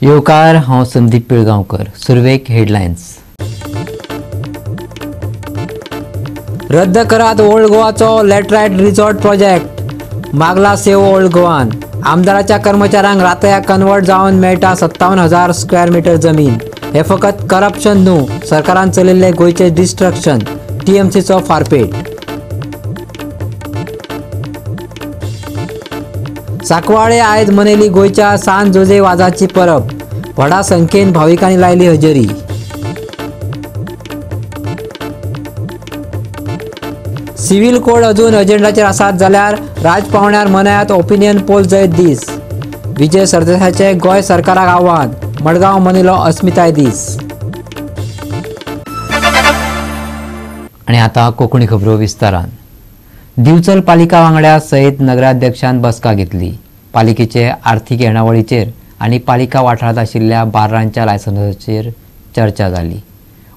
येवकार, हांव संदीप पिळगांवकर. सुरवेक हेडलायन्स. रद्द करात ओल्ड गोवाचो लॅटरायट रिसॉर्ट प्रोजेक्ट, मागला सेव ओल्ड गोवान. आमदाराच्या कर्मचाऱ्यांक रातया कन्वर्ट जावन मेळटा 57,000 स्क्वेअर मिटर जमीन. हे फकत करप्शन न्हू, सरकारान चलयल्ले गोंयचे डिस्ट्रक्शन. टीएमसीचो फारपेट. सांकवाळे आयज मनयली गोंयच्या सान जोजे वाजाची परब, व्हडा संख्येन भाविकांनी लायली हजेरी. सिव्हिल कोड अजून अजेंडाचेर आसात जाल्यार राज पावण्यार मनयात ओपिनियन पोल जैत दीस. विजय सरदेसायाचे गोंय सरकाराक आव्हान. मडगांव मनयलो अस्मिताय दीस. आनी आतां कोंकणी खबरो विस्तारान. दिवचल पालिका वांगड्या सयत नगराध्यक्षान बसका घेतली. पालिकेचे आर्थीक येणावळीचेर आनी पालिका वाठारांत आशिल्ल्या बार्रांच्या लायसन्साचेर चर्चा जाली.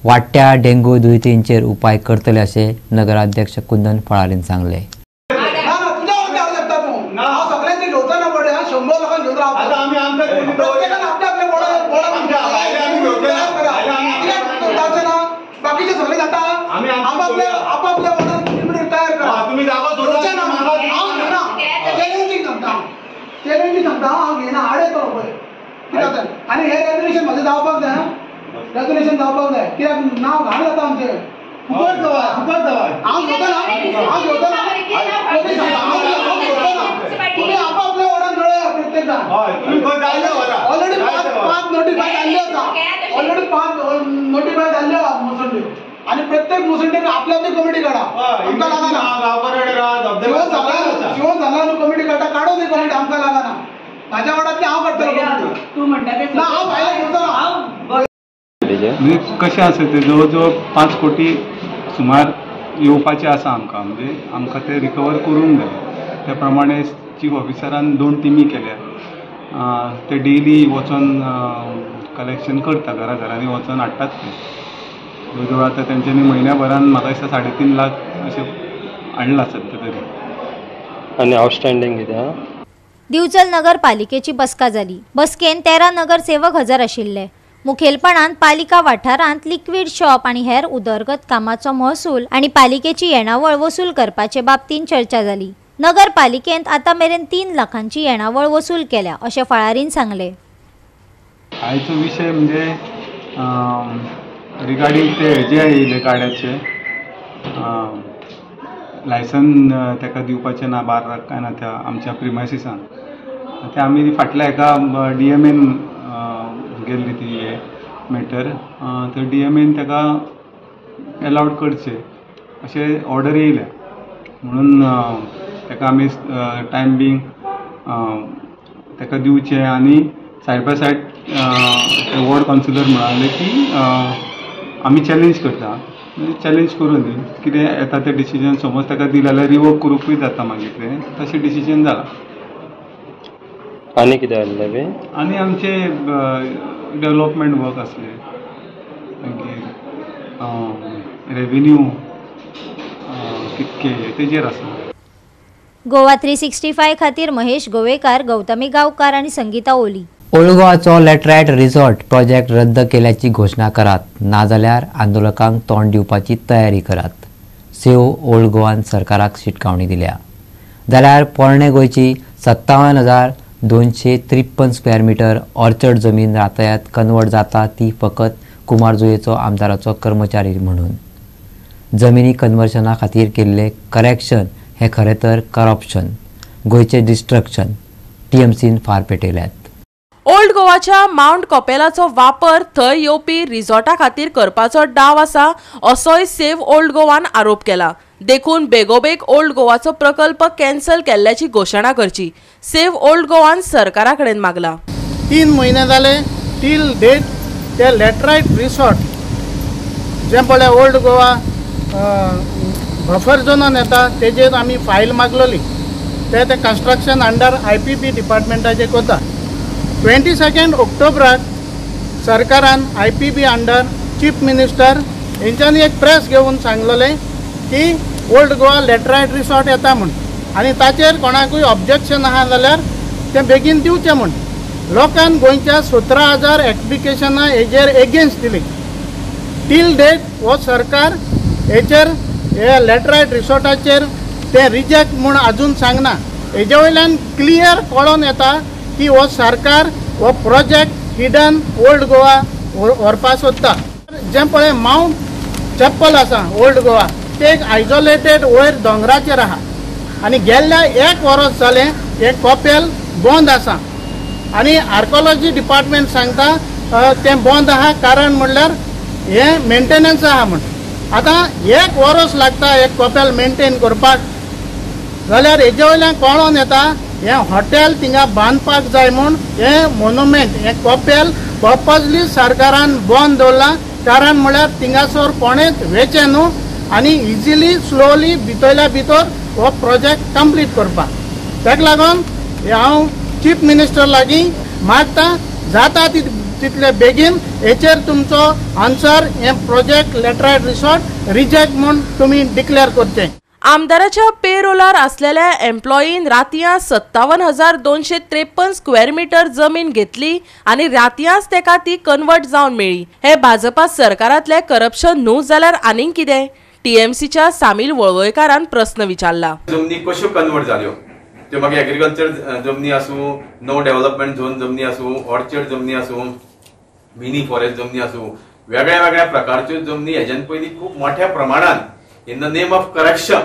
वाडट्या डेंगू दुयेंतींचेर उपाय करतले अशें नगराध्यक्ष कुंदन फळारीन सांगलें. आनी हे रेजोल्युशन म्हजें जावपाक जाय, रेजोल्युशन जावपाक जाय, कित्याक नांव घाण जाता आमचें. फुकट दवाय, फुकट दवाय. हांव घेतना, हांव घेतना, तुमी आपापल्या वॉर्डान मेळया प्रत्येक जाण. ऑलरेडी 5 नोटिफाय जाल्ल्यो आसा, ऑलरेडी 5 नोटिफाय जाल्ल्यो आसा मुसंड्यो. आनी प्रत्येक मुसंडीन आपली आपली कमिटी काडा, आमकां लागना. शिवोन जाला न्हू कमिटी काडटा, काडून ती कमिटी, आमकां लागना. म्हाज्या वॉर्डांतली हांव काडटलो कमिटी. तूं म्हणटा तें ना, हांव भायले घेवचो ना. म्हणजे कशें आसा तें जवळ जवळ 5 कोटी सुमार येवपाचें आसा आमकां, म्हणजे आमकां तें रिकवर करूंक जाय. त्या प्रमाणे चीफ ऑफिसरान 2 टिमी केल्या, ते डेली वचोन कलेक्शन करता, घरा घरांनी वचोन हाडटात ते. जवळ जवळ आतां तेंच्यांनी म्हयन्या भरान म्हाका दिसता 3.5 लाख अशें हाडलां सद्या तरी. आनी आवटस्टँडींग कितें आहा? दिवचल नगरपालिकेची बसका जाली. बसकेन 13 नगरसेवक हजर आशिल्ले. मुखेलपणान पालिका वाठारांत लिक्वीड शॉप आनी हेर उदरगत कामाचो महसूल आनी पालिकेची येणावळ वसूल करपाचे बाबतींत चर्चा जाली. नगरपालिकेंत आतां मेरेन 3 लाखांची येणावळ वसूल केल्या अशें फळारीन सांगलें. आयचो विशय म्हणजे रिगार्डींग ते हेजे येयले गाड्याचे लायसन ताका दिवपाचें ना बार्राक काय ना त्या आमच्या प्रिमायसिसान. ते आमी फाटल्या एका डी एम एन गेल्ली ती हे मॅटर, तर डी एम एन ताका एलावड करचें अशें ऑर्डर येयल्या, म्हणून ताका आमी टायम बींग ताका दिवचें. आनी side by side ward councillor म्हणाले की आमी चॅलेंज करता, चॅलेंज करूं न्ही, कितें येता तें डिसिजन समज ताका दिलें जाल्यार रिवोक करूंकूय जाता मागीर तें, तशें डिसिजन जालां. आनी कितें आसलें बी? आनी आमचे डेवलपमेंट वर्क आसले, मागीर रेवेन्यू कितके तेजेर आसलें. गोवा 365 खातीर महेश गोवेकार, गौतमी गांवकार आनी संगीता ओली. ओल्ड गोवाचो लॅटरायट रिसॉर्ट प्रोजेक्ट रद्द केल्याची घोशणा करात, नाजाल्यार आंदोलकांक तोंड दिवपाची तयारी करात. सेव ओल्ड गोवान सरकाराक शिटकावणी दिल्या. जाल्यार पोरणे गोंयची 57,253 स्क्वेअर मिटर ऑर्चर्ड जमीन रातयात कन्वर्ट जाता ती फकत कुमारजुंवेचो आमदाराचो कर्मचारी म्हणून. जमिनी कन्वर्शना खातीर केल्ले करेक्शन हे खरें तर करप्शन, गोंयचें डिस्ट्रक्शन. टीएमसीन फार पेटयल्यात. ओल्ड गोवाच्या मावंट कॉपेलाचो वापर थंय येवपी रिसॉर्टा खातीर करपाचो डाव आसा असोय सेव्ह ओल्ड गोवान आरोप केला. देखून बेगोबेग ओल्ड गोवाचो प्रकल्प कॅन्सल केल्ल्याची घोशणा करची, सेव्ह ओल्ड गोवान सरकारा कडेन मागला. 3 म्हयने जाले टील डेट ते लॅटरायट रिसॉर्ट जें पळय ओल्ड गोवा बफर झोनान येता तेजेर आमी फायल मागलोली, ते ते कन्स्ट्रक्शन अंडर IPB डिपार्टमेंटाचेर करता. 22 ऑक्टोबराक सरकारान IPB under chief minister हेंच्यांनी एक प्रेस घेवन सांगलेलें की ओल्ड गोवा लॅटरायट रिसॉर्ट येता म्हूण आनी ताचेर कोणाकूय ऑब्जेक्शन आहा जाल्यार तें बेगीन दिवचें म्हूण. लोकान गोंयच्या 17,000 एप्लिकेशनां हेजेर एगेन्स्ट दिली. टील डेट हो सरकार हेचेर हे लॅटरायट रिसॉर्टाचेर ते रिजेक्ट म्हूण आजून सांगना. हेजे वयल्यान क्लियर कळोन येता की हो सरकार हो प्रोजेक्ट हिडन ओल्ड गोवा व्हरपाक सोदता. जें पळय मावंट चॅपल आसा ओल्ड गोवा, ते एक आयसोलेटेड वयर दोंगराचेर आहा आनी गेल्ल्या एक वरस जालें हें कॉपेल बंद आसा आनी आर्कोलॉजी डिपार्टमेंट सांगता तें बंद आहा कारण म्हणल्यार हें मेंटेनन्स आहा म्हण. आतां एक वरस लागता एक कॉपेल मेंटेन करपाक जाल्यार हेजे वयल्यान कळोन येता हें हॉटेल थिंगा बांदपाक जाय म्हूण हें मोनुमेंट हें कॉपेल पर्पजली सरकारान बंद दवरलां. कारण म्हळ्यार थिंगासर कोणेच वेचें न्हू आनी इजिली स्लोली भितरल्या भितर हो प्रोजेक्ट कंप्लीट करपाक. ताका लागून हांव चीफ मिनिस्टर लागीं मागता जाता तितले बेगीन हेचेर तुमचो आन्सर हें प्रोजेक्ट लॅटरायट रिसॉर्ट रिजेक्ट म्हूण तुमी डिक्लेअर करचें. आमदाराच्या पे रोलार असलेल्या एम्प्लॉईन रातयां 57,253 स्क्वेअर मीटर जमीन घेतली आनी रातयांच तेका ती कन्वर्ट जावन मेळ्ळी. हे भाजपा सरकारांतले करप्शन न्हू जाल्यार आनीक कितें? टीएमसीच्या सामील वळवयकारान प्रस्न विचारला. जमनी कश्यो कन्वर्ट जाल्यो त्यो मागीर एग्रीकल्चर जमनी आसूं, नो डेव्हलपमेंट झोन जमनी आसूं, ऑर्चर्ड जमनी आसूं, मिनी फॉरेस्ट जमनी आसूं, वेगळ्या वेगळ्या प्रकारच्यो जमनी हेज्यान पयलीं खूब मोठ्या प्रमाणान in the name of correction,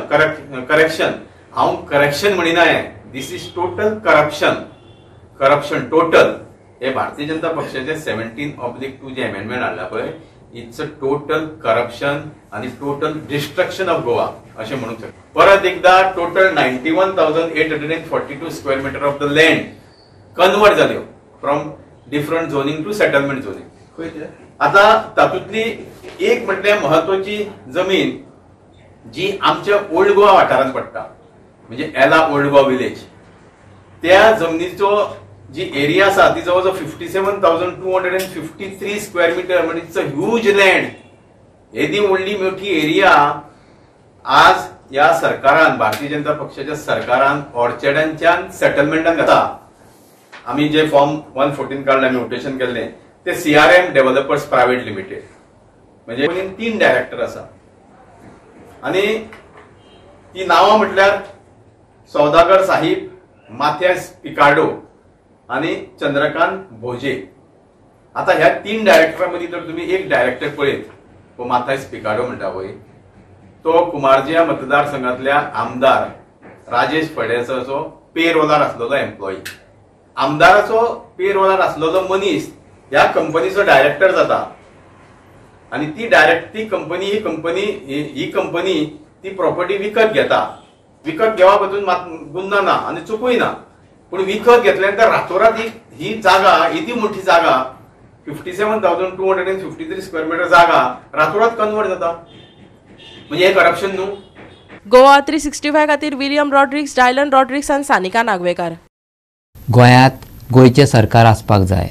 correction हांव करेक्शन म्हणिना, हें this is total corruption, corruption total. हे भारतीय जनता पक्षाचे 17/2 जे अमेंडमेंट हाडला पळय, it's a total corruption आनी टोटल डिस्ट्रक्शन ऑफ गोवा अशें म्हणूंक शकता. परत एकदा total 91,842 square metre of the land convert जाल्यो from different zoning to settlement zoning. आतां तातूंतली एक म्हटल्यार म्हत्वाची जमीन जी आमच्या ओल्ड गोवा वाठारांत पडटा, म्हणजे एला ओल्ड गोवा विलेज, त्या जमनीचो जी एरिया आसा ती जवळ जवळ 57,253 स्क्वेअर मिटर, म्हणजे it's a huge land. येदी व्हडली मोठी एरिया आज ह्या सरकारान, भारतीय जनता पक्षाच्या सरकारान ऑर्चर्डांच्यान सेटलमेंटान घाता. आमी जे फॉर्म 114 काडले, आमी नोटेशन केल्लें ते CRM developers private limited, म्हणजे 3 डायरेक्टर आसा आनी ती नांवां म्हटल्यार सौदागर साहिब, माथियास पिकार्डो आनी चंद्रकांत भोजे. आतां ह्या 3 डायरेक्टरां मदीं जर तुमी एक डायरेक्टर पळयत, हो माथियास पिकार्डो म्हणटा पळय, तो कुमारजिया मतदारसंघातल्या आमदार राजेश फडेचो पे रोलार आसलेलो एम्प्लॉई. आमदाराचो पे रोलार आसलेलो मनीस ह्या कंपनीचो डायरेक्टर जाता आनी ती डायरेक्ट ती कंपनी ही कंपनी ती प्रॉपर्टी विकत घेता. विकत घेवप हातूंत मात गुन्हा ना आनी चुकूय ना, पूण विकत घेतल्या नंतर रातोरात ही जागा, येदी मोठी जागा 57,253 स्क्वेअर मिटर जागा रातोरात कन्वर्ट जाता, म्हणजे हे करप्शन न्हू. गोवा 365 खातीर विलियम रॉड्रिक्स, डायलन रॉड्रिक्स आनी सानिका नागवेकार. गोंयांत गोंयचें सरकार आसपाक जाय,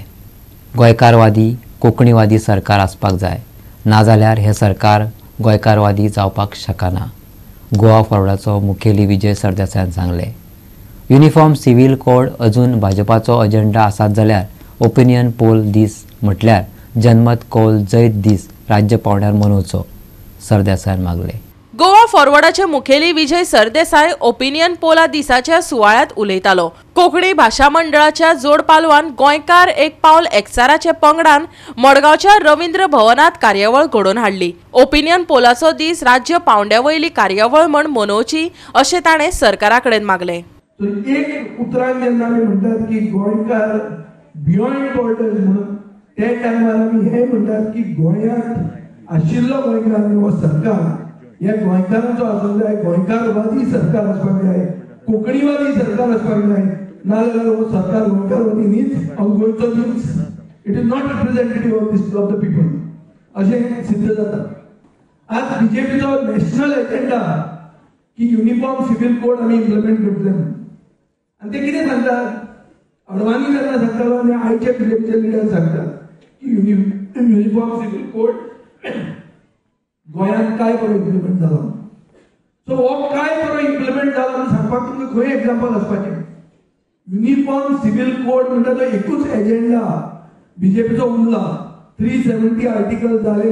गोंयकारवादी कोंकणीवादी सरकार आसपाक जाय, नाजाल्यार हें सरकार गोंयकारवादी जावपाक शकना, गोवा फॉरवर्डाचो मुखेली विजय सरदेसायान सांगलें. युनिफॉर्म सिव्हील कोड अजून भाजपाचो अजेंडा आसात जाल्यार ओपिनियन पोल दीस म्हटल्यार जनमत कौल जैत दीस राज्य पांवड्यार मनोवचो, सरदेसायान मागलें. गोवा फॉरवर्डाचे मुखेली विजय सरदेसाय ओपिनियन पोला दिसाच्या सुवाळ्यात उलयतालो. कोंकणी भाशा मंडळाच्या जोड पालवान गोंयकार एक पावल एकचाराचे पंगडान मडगांवच्या रवींद्र भवनात कार्यावळ घडोवन हाडली. ओपिनियन पोलाचो दीस राज्य पावंड्या वयली कार्यावळ म्हण मनोवची अशें ताणें सरकारा कडेन मागलें. एक उतरान जेन्ना आमी म्हणटात की गोंयकार बियॉन्ड बॉर्डर्स म्हणून, त्या टायमार आमी हें म्हणटात की गोंयांत आशिल्लो गोंयकार आनी हो सरकार ह्या गोंयकारांचो आसूंक जाय, गोंयकारवादी सरकार आसपाक जाय, कोंकणीवादी सरकार आसपाक जाय, नाजाल्यार हो सरकार गोंयकारवादी न्हीच, हांव गोंयचो न्हीच. It is not representative of this of the people अशें सिद्ध जाता. आज बीजेपीचो नॅशनल एजेंडा की युनिफॉर्म सिव्हील कोड आमी इम्प्लिमेंट करतले म्हणून, आनी ते कितें सांगतात, अडवाणी जेन्ना सांगतालो आनी आयचे बीजेपीचे लिडर सांगतात की युनिफॉर्म सिव्हील कोड गोंयांत काय बरो इम्प्लिमेंट जाला. सो हो काय बरो इम्प्लिमेंट जाला म्हणून सांगपाक तुमकां खंय एग्जाम्पल आसपाचें. युनिफॉर्म सिव्हिल कोड म्हणटा तो एकूच एजेंडा बीजेपीचो उरला. 370 आर्टिकल जाले,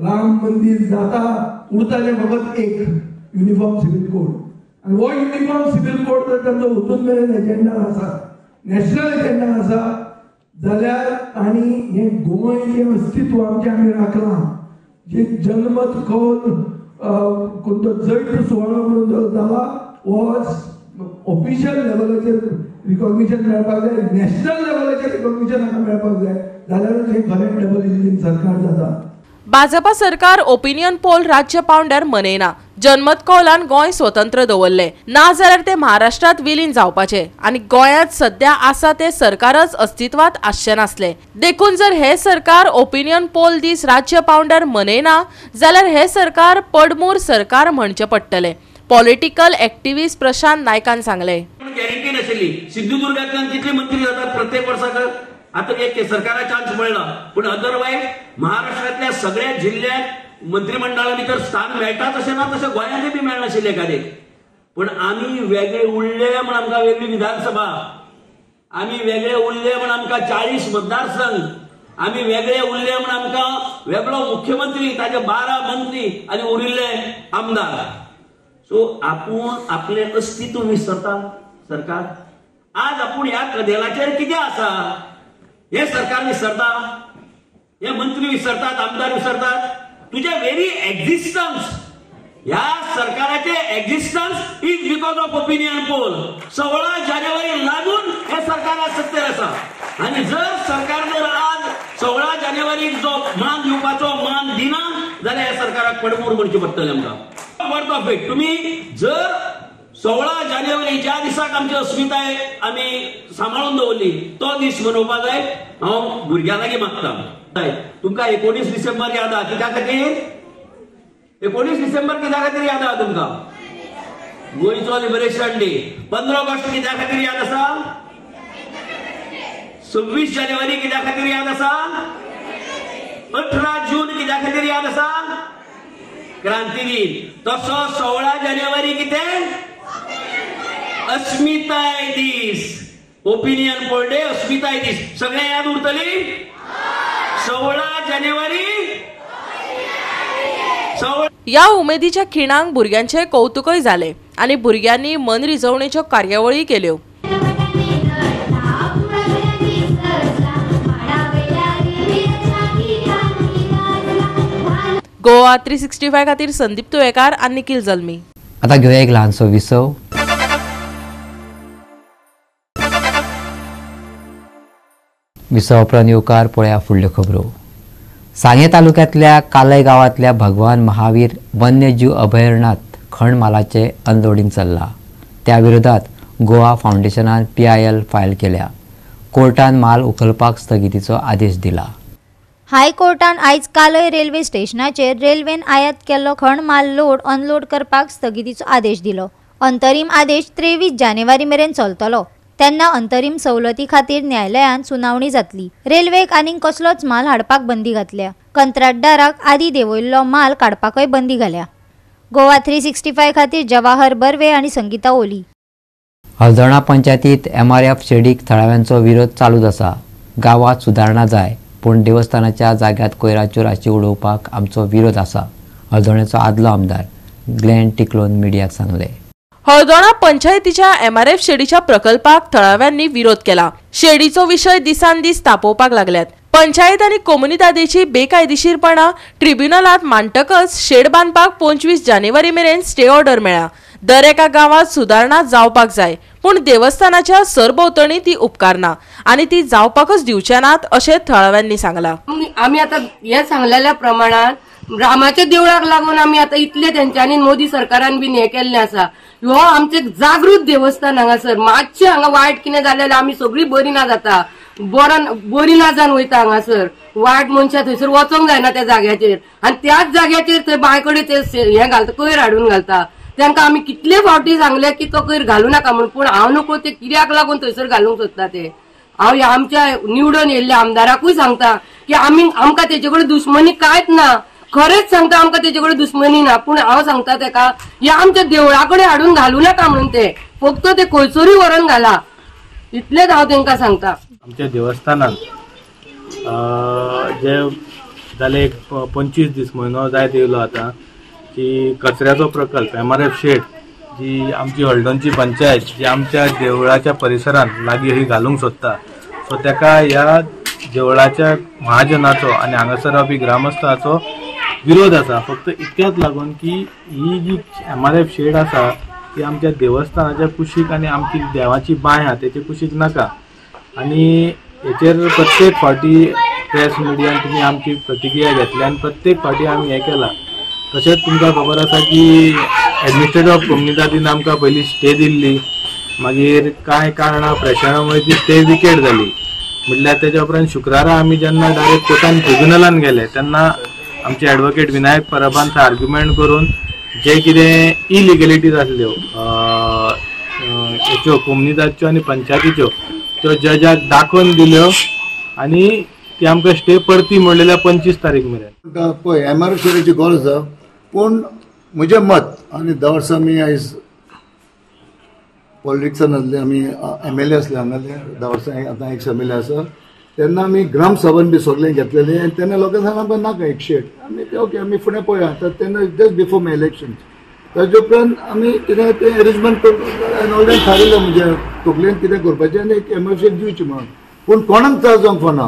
राम मंदिर जाता, उरताले फकत एक युनिफॉर्म सिव्हिल कोड. आनी हो युनिफॉर्म सिव्हिल कोड जर तांचो अजून मेरेन एजेंडा आसा, नॅशनल एजेंडा आसा, जाल्यार आनी हें गोंय जें अस्तित्व आमचें आमी राखलां, जे जनमत कौल कोणतो जैत सुवाळो म्हणून जो जाला हो ऑफिशियल लेवलाचेर रिकॉग्निशन मेळपाक जाय, नॅशनल लेवलाचेर रिकॉग्निशन हांगा मेळपाक जाय, जाल्यारूच हें खरें डबल इंजीन सरकार जाता. भाजपा सरकार ओपिनियन पोल राज्य पावंड्यार मनयना. जनमत कौलान गोंय स्वतंत्र दवरले ना जाल्यार ते महाराष्ट्रात विलीन जावपाचे आनी गोंयांत सद्या आसा ते सरकारच अस्तित्वात आसचे नासले. देखून जर हे सरकार ओपिनियन पोल दीस राज्य पावंड्यार मनयना जाल्यार हे सरकार पडमूर सरकार म्हणचें पडटलें, पॉलिटिकल एक्टिविस्ट प्रशांत नायकान सांगलें. गॅरंटी नाशिल्ली सिंधुदुर्गांतल्यान कितले मंत्री जातात प्रत्येक वर्साक, आता एक सरकाराक चान्स मेळ्ळा, पूण अदरवायज महाराष्ट्रांतल्या सगळ्या जिल्ह्यात मंत्रिमंडळा भितर स्थान मेळटा तशें ना, तशें गोंयांतय बी मेळनाशिल्लें एकादें. पूण आमी वेगळे उरले म्हण आमकां वेगळी विधानसभा, आमी वेगळे उरले म्हण आमकां 40 मतदारसंघ, आमी वेगळे उरले म्हण आमकां वेगळो मुख्यमंत्री, ताजे 12 मंत्री आनी उरिल्ले आमदार. सो आपूण आपलें अस्तित्व विसरता सरकार. आज आपूण ह्या कदेलाचेर कितें आसा हे सरकार विसरता, हे मंत्री विसरतात, आमदार विसरतात. तुझे व्हेरी एक्झिस्टन्स, ह्या सरकाराचे existence is because of opinion poll. 16 जानेवारी लागून हे सरकार आज सत्तेर आसा. आनी जर सरकार जर आज 16 जानेवारीक जो मान दिवपाचो मान दिना जाल्यार ह्या सरकाराक पडमूर म्हणचें पडटलें आमकां. Worth of it. तुमी जर 16 जानेवारी ज्या दिसाक आमची अस्मिताय आमी सांबाळून दवरली तो दीस मनोवपा जाय. हांव भुरग्यां लागीं मागता, तुमकां 19 डिसेंबर याद आहा कित्या खातीर? 19 डिसेंबर कित्या खातीर याद आहा तुमकां? गोंयचो लिबरेशन डे. 15 ऑगस्ट कित्या खातीर याद आसा? 26 जानेवारी कित्या खातीर याद आसा? 18 जून कित्या खातीर याद आसा? क्रांती दिन. तसो 16 जानेवारी कितें? अस्मिताय दीस, ओपिनियन पोल डे, अस्मिताय दीस. सगळे याद उरतली? 16 जानेवारी. ह्या उमेदीच्या खिणांक भुरग्यांचे कौतुकय जाले आनी भुरग्यांनी मनरिजवणेच्यो कार्यावळी केल्यो. गोवा 365 खातीर संदीप तुयेकार आनी निखिल जल्मी. आता घेवया एक ल्हानसो विसव. विसव उपरांत येवकार पळया फुडल्यो खबरो. सांगें तालुक्यांतल्या कालय गांवांतल्या भगवान महावीर वन्यजीव अभयारण्यात खण मालाचें अनलोडींग चल्लां. त्या विरोधात गोवा फावंडेशनान PIL file केल्या. कोर्टान माल उखलपाक स्थगितीचो आदेश दिला. हायकोर्टान आयज कालय रेल्वे स्टेशनाचेर रेल्वेन आयात केल्लो खण माल लोड अनलोड करपाक स्थगितीचो आदेश दिलो. अंतरीम आदेश 23 जानेवारी मेरेन चलतलो. तेन्ना अंतरीम सवलती खातीर न्यायालयांत सुनावणी जातली. रेल्वेक आनीक कसलोच माल हाडपाक बंदी घातल्या. कंत्राटदाराक आदी देंवयल्लो माल काडपाकय बंदी घाल्या. गोवा 365 खातीर जवाहर बर्वे आनी संगीता ओली. हळदोणा पंचायतीत MRF शेडीक थळाव्यांचो विरोध चालूच आसा. गांवांत सुदारणा जाय, पूण देवस्थानाच्या जाग्यात कोयराच्यो राशी उडोवपाक आमचो विरोध आसा, हळदोण्याचो आदलो आमदार ग्लॅन टिकलोन मिडियाक सांगलें. हळदोणा पंचायतीच्या MRF शेडीच्या प्रकल्पाक थळाव्यांनी विरोध केला. शेडीचो विशय दिसान दीस तापोवपाक लागल्यात. पंचायत आनी कोमुनिदादेची बेकायदेशीरपणा ट्रिब्युनलांत मांडटकच शेड बांदपाक 25 जानेवारी मेरेन स्टे ऑर्डर मेळ्ळा. दर एका गांवांत सुदारणा जावपाक जाय, पूण देवस्थानाच्या सरभोंवतणी ती उपकारना आनी ती जावपाकच दिवचे नात अशें थळाव्यांनी सांगलां. आमी आतां हे सांगलेल्या प्रमाणान रामाच्या देवळाक लागून आमी आतां इतले तेंच्यांनी मोदी सरकारान बीन हें केल्लें आसा. ह्यो आमचें जागृत देवस्थान हांगासर मातशें हांगा वायट कितें जालें जाल्यार आमी सगळीं बरी ना जाता, बरी ना जावन वयता. हांगासर वायट मनशां थंयसर वचोंक जायना त्या जाग्याचेर, आनी त्याच जाग्याचेर थंय बांय कडेन ते हें घालता, कोयर हाडून घालता. तांकां आमी कितले फावटी सांगले की तो कोयर घालूं नाका म्हणून, पूण हांव नको ते कित्याक लागून थंयसर घालूंक सोदता ते. हांव ह्या आमच्या निवडून येयल्ल्या आमदाराकूय सांगता की आमी आमकां तेजे कडेन दुश्मनी कांयच ना, खरेंच सांगता आमकां तेजे कडेन दुश्मनी ना, पूण हांव सांगता तेका ह्या आमच्या देवळा कडेन हाडून घालूं नाका म्हणून. ते फक्त ते खंयसरूय व्हरून घाला, इतलेंच हांव तांकां सांगता. आमच्या देवस्थानान जे जाले एक 25 दीस म्हयनो जायत येयलो आतां की कचऱ्याचो प्रकल्प MRF shade जी आमची हळदोणची पंचायत जी आमच्या देवळाच्या परिसरांत लागीं ही घालूंक सोदता, सो ताका ह्या देवळाच्या महाजनाचो आनी हांगासर रावपी ग्रामस्थाचो विरोध आसा. फक्त इतक्याच लागून की ही जी MRF shade आसा ती आमच्या देवस्थानाच्या कुशीक आनी आमची देवाची बांय आहा तेचे कुशीक नाका. आनी हेचेर प्रत्येक फावटी प्रेस मिडियान तुमी आमची प्रतिक्रिया घेतली आनी प्रत्येक फावटी आमी हें केलां. तशेंच तुमकां खबर आसा की एडमिनिस्ट्रेटर ऑफ कोमुनिदादीन आमकां पयलीं स्टे दिल्ली, मागीर कांय कारणां प्रेशरा मुळे ती स्टे विकेट जाली. म्हटल्यार तेच्या उपरांत शुक्रारा आमी जेन्ना डायरेक्ट कोर्टान ट्रिब्युनलान गेले तेन्ना आमचे एडवोकेट विनायक परबान आर्ग्युमेंट करून जे कितें इलिगेलिटीज आसल्यो हेच्यो कोमुनिदादच्यो आनी पंचायतीच्यो त्यो जजाक दाखोवन दिल्यो आनी ती आमकां स्टे परती म्हणलेल्या 25 तारीख मेरेन. पळय MRF शेडीची गरज आसा, पूण म्हजें मत आनी 10 वर्सां आमी आयज पॉलिटिक्सान आसले, आमी MLA आसले हांगासरले 10 वर्सां, आतां एक्स MLA आसा. तेन्ना आमी ग्रामसभान बी सगळें घेतलेलें आनी तेन्ना लोकांक सांगलां आमकां नाका एक शेड, आमी ते ओके आमी फुडें पळया. तर तेन्ना जस्ट बिफोर my election ताजे उपरांत आमी कितें तें एरेंजमेंट करून ऑलरेडी थारयलें, म्हणजे तकलेन कितें करपाचें आनी एक MRF shade दिवची म्हणून. पूण कोणाक त्रास जावंक फावना,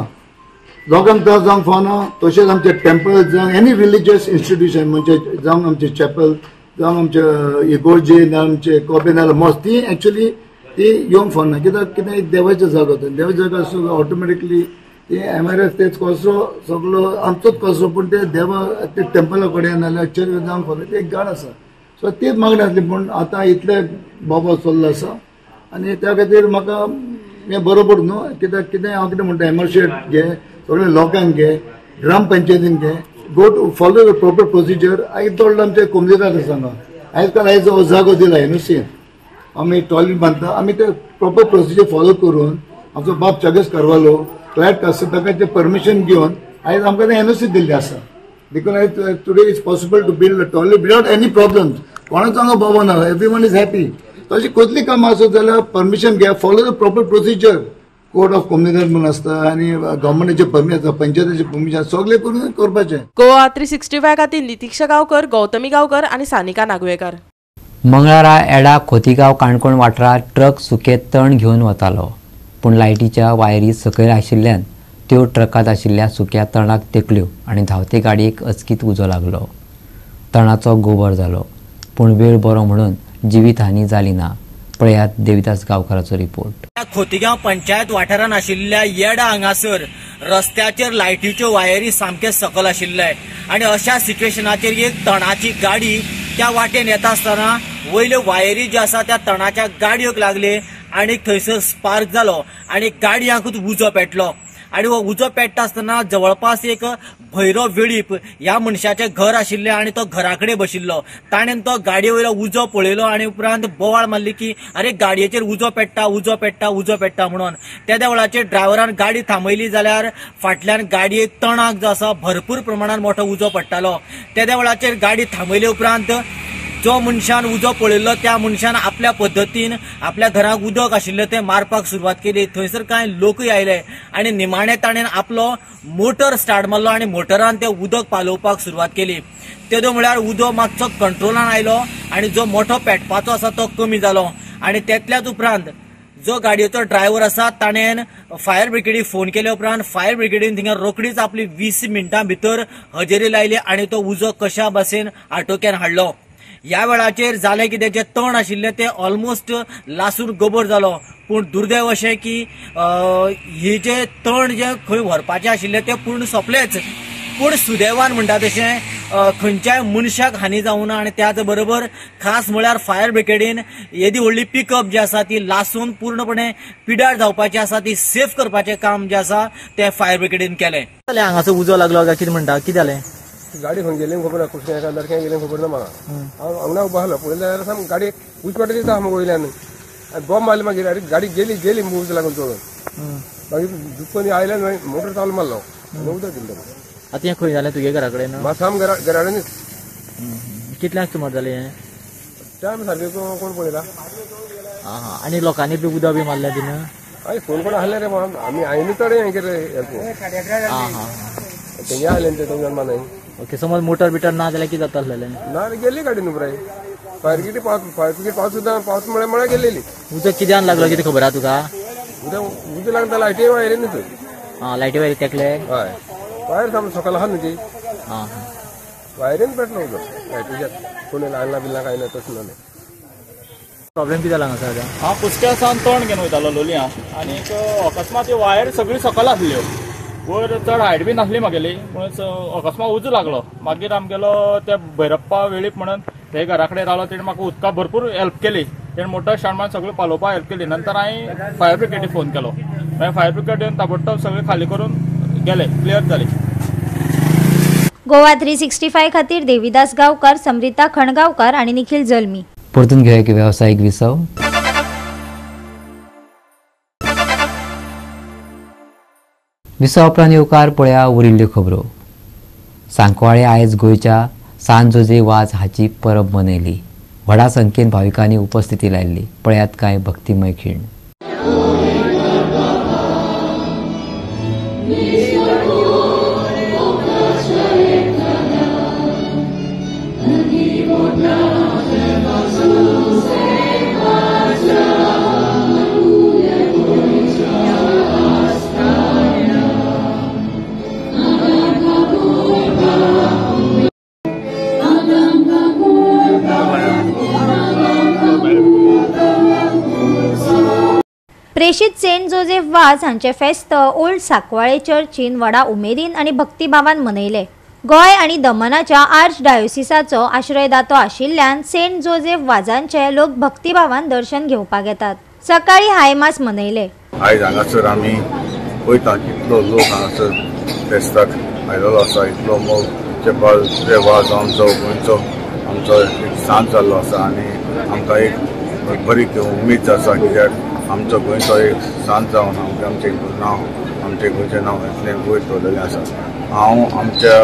लोकांक त्रास जावंक फावना. तशेंच आमचे टेम्पल जावं एनी रिलिजियस इन्स्टिट्यूशन म्हणजे जावं आमचें चॅपल जावं आमचें इगोर्जे ना आमचे कोबे ना मॉस्क, ती एक्चुअली ती येवंक फावना. कित्याक कितें एक देवाचो जागो, तो देवाचो जागो आसूं ऑटोमॅटिकली ती MRF तेच कसो सगलो आमचोच कसो, पूण ते देवा ते टेम्पला कडेन नाजाल्यार चर्च जावंक फावना, ती एक गाण आसा. सो तीच मागणी आसली, पूण आतां इतले बाबा चल्लो आसा आनी त्या खातीर म्हाका हें बरोबर न्हू. कित्याक कितें हांव कितें म्हणटा, MRF shade घे, सगळे लोकांक घे, ग्रामपंचायतीन घे, go to follow the proper procedure. आयज थोडो आमचे कोमुनिदाद आसा हांगा, आयज काल आयज हो जागो दिला NOC, आमी टॉयलेट बांदता, आमी ते प्रॉपर प्रोसिजर फॉलो करून आमचो बाब चागस करवालो क्लायड कास्ताकाचें परमिशन घेवन आयज आमकां ते NOC दिल्ली आसा. देखून आयज today is possible to build a toilet without any problems. कोणाचो हांगा बाबा ना, एवरी वन is happy. तशी कसली कामां आसत जाल्यार परमिशन घे, follow the proper procedure. Code of Comunidade म्हणून आसता आनी गव्हर्मेंटाचें परमिशन आसता, पंचायतीचें परमिशन, सगळें करून करपाचें. गोवा 365 खातीर नितीक्षा गांवकर, गौतमी गांवकर आनी सानिका नागवेकर. मंगळारा एडा खोतीगांव काणकोण वाठारांत ट्रक सुके तण घेवन वतालो, पूण लायटीच्या वायरी सकयल आशिल्ल्यान त्यो ट्रकांत आशिल्ल्या सुक्या तणाक तेकल्यो आनी धांवते गाडयेक अचकीत उजो लागलो. तणाचो गोबर जालो, पूण वेळ बरो म्हणून जिवीत हानी जाली ना. पळयात देविदास गांवकाराचो रिपोर्ट. खोतीगांव पंचायत वाठारांत आशिल्ल्या येडा हांगासर रस्त्याचेर लायटीच्यो वायरी सामके सकल आशिल्ले आनी अशा सिच्युएशनाचेर एक तणाची गाडी त्या वाटेन येता आसतना वयल्यो वायरी ज्यो आसा त्या तणाच्या गाडयेक लागले आनी थंयसर स्पार्क जालो आनी गाडयांकूच उजो पेटलो. आनी हो उजो पेट्टा आसतना जवळपास एक भैरव वेळीप ह्या मनशाचें घर आशिल्लें आनी तो घरा कडेन बशिल्लो. ताणें तो गाडये वयलो उजो पळयलो आनी उपरांत बोवाळ मारली की अरे गाडयेचेर उजो पेट्टा, उजो पेट्टा, उजो पेट्टा म्हणून. तेद्या वेळाचेर ड्रायव्हरान गाडी थांबयली जाल्यार फाटल्यान गाडयेक तणाक जो आसा भरपूर प्रमाणान मोठो उजो पडटालो. तेद्या वेळाचेर गाडी थांबयले उपरांत जो मनशान उजो पळयल्लो त्या मनशान आपल्या पद्दतीन आपल्या घराक उदक आशिल्लें तें मारपाक सुरवात केली. थंयसर कांय लोकूय आयले आनी निमाणे ताणें आपलो मोटर स्टार्ट मारलो आनी मोटरान तें उदक पालोवपाक सुरवात केली. तेदो म्हळ्यार उदक मातसो कंट्रोलान आयलो आनी जो मोठो पेटपाचो आसा तो कमी जालो. आनी तेतल्याच उपरांत जो गाडयेचो ड्रायव्हर आसा ताणें फायर ब्रिगेडीक फोन केले उपरांत फायर ब्रिगेडीन थिंगा रोखडीच आपली 20 मिनटां भितर हजेरी लायली आनी तो उजो कशा भाशेन आटोक्यान हाडलो. ह्या वेळाचेर जालें कितें, जें तण आशिल्लें तें ऑलमोस्ट लासून गोबर जालो. पूण दुर्दैव अशें की ही जे तण जे खंय व्हरपाचें आशिल्लें तें पूर्ण सोंपलेंच. पूण सुदैवान म्हणटा तशें खंयच्याय मनशाक हानी जावना आनी त्याच बरोबर खास म्हळ्यार फायर ब्रिगेडीन येदी व्हडली पिकअप जी आसा ती लासून पूर्णपणे पिड्यार जावपाची आसा ती सेफ करपाचें काम जें आसा तें फायर ब्रिगेडीन केलें. हांगासर उजो लागलो काय कितें म्हणटा, कितें जालें? गाडी खंय गेली खबर ना, कृष्ण एका दरख्यान गेली खबर ना म्हाका. हांव हांगा उबो आसलो, पळयलें जाल्यार सामकें गाडी उजवाडा दिता सामको वयल्यान आनी बॉम्ब मारली. मागीर अरे गाडी गेली गेली उजो लागून चडून. मागीर दुकान आयल्यान मागीर मोटर चालू मारलो आनी उदक दिलें. आतां हें खंय जालें? तुगे घरा कडेन? साम घरा कडेनच. कितल्यांक सुमार जालें हें? टायम सारकें कोण पळयला. आं हां. आनी लोकांनी बी उदक बी मारलें बीन? हय फोन कोण आहले रे आमी हांवें चड हें केलें हेल्प तेंगे आहले ते तुमच्या मानाय. ओके समज मोटर बिटर ना जाल्यार कितें जाता आसलेलें? ना गेल्ली गाडी न्हू पुराय. फायर ब्रिगेड पावस सुद्दां पावस म्हळ्यार मळ्यार गेल्लेली. उदक कित्यान लागलो कितें खबर आहा तुका? उदक उदक लागता लायटी वायरी न्हू थंय. आं लायटी वायरी तेकले? हय वायर सामको सकयल आहा न्हू ती. आं वायरीन पेटलो उदक लायटीच्या कोण लागला बिल्ला कांय ना तशें जालें. प्रॉब्लेम कितें जाला हांगासर आतां? हांव कुस्क्या सावन तोंड घेवन वयतालो लोलयां आनीक अकस्मात ह्यो वायर सगळी सकयल आसल्यो, वयर चड हायट बी नासली म्हागेली, म्हणून अकस्मात उजो लागलो. मागीर आमगेलो ते भैरप्पा वेळीप म्हणून ते घरा कडेन रावलो, तेणें म्हाका उदका भरपूर हेल्प केली, तेणें मोटर स्टार्ट मारून सगळें पालोवपाक हेल्प केली. नंतर हांवें फायर ब्रिगेडीक फोन केलो, मागीर फायर ब्रिगेड येवन ताबडतोब सगळें खाली करून गेले, क्लियर जाली. गोवा 365 खातीर देवीदास गांवकार, समृता खणगांवकार आनी निखिल जल्मी. परतून घेवया की वेवसायीक विसव. विसवा उपरांत येवकार पळया उरिल्ल्यो खबरो. सांकवाळे आयज गोंयच्या सान जोजे वाज हाची परब मनयली. व्हडा संख्येन भाविकांनी उपस्थिती लायल्ली. पळयात कांय भक्तिमय खीण. प्रेषित सेंट जोसेफ वाज हांचे फेस्त ओल्ड सांकवाळे चर्चीन व्हडा उमेदीन आनी भक्तिभावान मनयले. गोंय आनी दमनाच्या आर्च डायोसिसाचो आश्रयदातो आशिल्ल्यान सेंट जोसेफ वाजांचे लोक भक्तिभावान दर्शन घेवपाक येतात. सकाळी हायमास मनयले. आयज हांगासर आमी पळयता कितलो लोक हांगासर फेस्ताक आयलेलो आसा, इतलो मोग जे वाज आमचो गोंयचो आमचो एक सांज जाल्लो आसा आनी आमकां एक बरी उमेद आसा कित्याक आमचो गोंयचो एक सांज जावन आमचें आमचें नांव आमचें गोंयचें नांव इतलें वयर दवरलेलें आसा. हांव आमच्या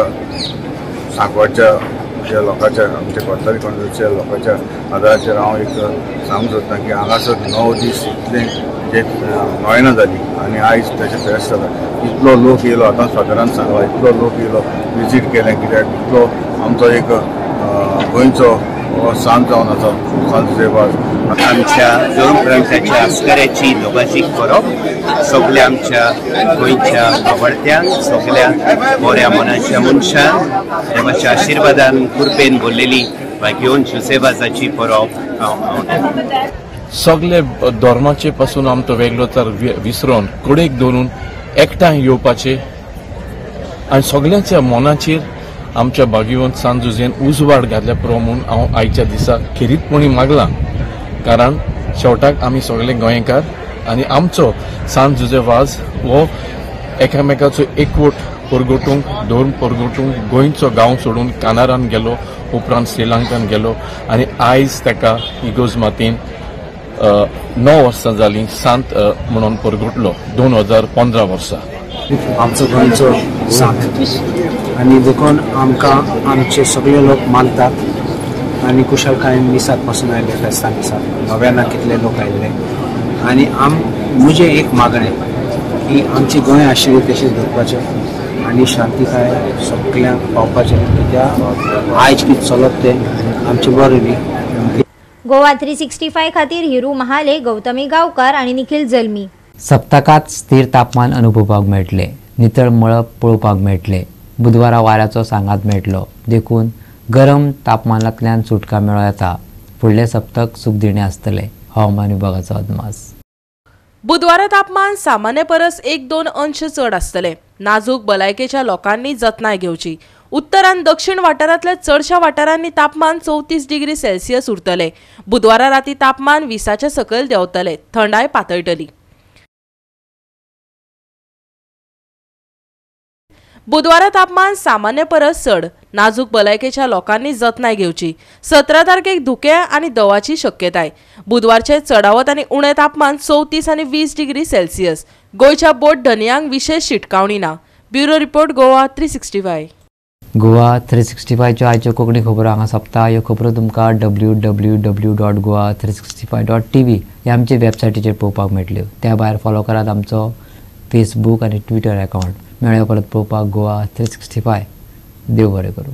सांकवाळच्या ज्या लोकांच्या आमच्या कोतारी कॉन्स्टिट्युएन्सीच्या लोकांच्या आदाराचेर हांव एक सांगूंक सोदतां की हांगासर 9 दीस इतलें जे नोयना जाली आनी आयज ताचें फेस्त जाता. इतलो लोक येयलो, आतां फादरान सांगला इतलो लोक येयलो, विजीट केलें कित्याक इतलो आमचो एक गोंयचो सांज जावन आसा सांत जुझे वाज. आमच्या धर्मग्रंथाच्या अस्कऱ्याची दोगाची करप सगल्या आमच्या गोंयच्या आवडत्यांक, सगल्या बऱ्या मनाच्या मनशांक देवाच्या आशिर्वादान कृपेन भरलेली भाग्योन जुसेवाजाची परब. सगळे धर्माचे पासून आमचो वेगळो तर विसरून कडेक दवरून एकठांय येवपाचे आनी सगळ्यांच्या मनाचेर आमच्या भाग्यवंत सांत जुझेन उजवाड घातल्या पुरो म्हूण हांव आयच्या दिसा खेरीतपणी मागलां. कारण शेवटाक आमी सगळे गोंयकार आनी आमचो सांत जुझे वाज हो एकामेकाचो एकवट परगटूंक, धर्म परगटूंक गोंयचो गांव सोडून कानारान गेलो, उपरांत श्रीलंकान गेलो आनी आयज ताका इगोज मातीन 9 वर्सां जालीं सांत म्हणून परगटलो 2015 वर्सा. आमचो गोंयचो सांत आनी देखून आमकां आमचे सगळे लोक मानतात आनी कुशळकायेन मिसाक पासून आयले, फेस्तां मिसाक नव्याना कितले लोक आयिल्ले आनी म्हजें एक मागणें की आमची गोंय आशिल्ली तशेंच दवरपाचें आनी शांतिकाय सगळ्यांक पावपाचें, कित्याक आयज कितें चलत तें आमचें बरें न्ही. गोवा 365 खातीर हिरू महाले, गौतमी गांवकार आनी निखिल जल्मी. सप्तकांत स्थिर तापमान अनुभवपाक मेळटलें, नितळ मळब पळोवपाक मेळटलें. बुधवारा वाऱ्याचो सांगात मेळटलो, देखून गरम तापमानांतल्यान सुटका मेळूं येता. फुडलें सप्तक सुखदिणें आसतलें, हवामान विभागाचो अदमास. बुधवारा तापमान सामान्य परस 1-2 अंश चड आसतलें. नाजूक भलायकेच्या लोकांनी जतनाय घेवची. उत्तर आनी दक्षिण वाठारांतल्या चडशा वाठारांनी तापमान 34 डिग्री सेल्सियस उरतलें. बुधवारा राती तापमान 20च्या सकयल देंवतलें, थंडाय पातळटली. बुधवारा तापमान सामान्य परस चड, नाजूक भलायकेच्या लोकांनी जतनाय घेवची. 17 तारखेक धुकें आनी दवाची शक्यताय. बुधवारचे चडावत आनी उणें तापमान 34 आनी 20 डिग्री सेल्सियस. गोंयच्या बोट धनयांक विशेष शिटकावणी ना. Bureau report, Goa 365. गोवा 365च्यो आयच्यो कोंकणी खबरो हांगा सोंपता. ह्यो खबरो तुमकां www.goa365.tv ह्या आमचे वेबसायटीचेर पळोवपाक मेळटल्यो. त्या भायर फॉलो करात आमचो फेसबूक आनी ट्विटर अकावंट. मेळया परत पळोवपाक गोवा 365. देव बरें करूं.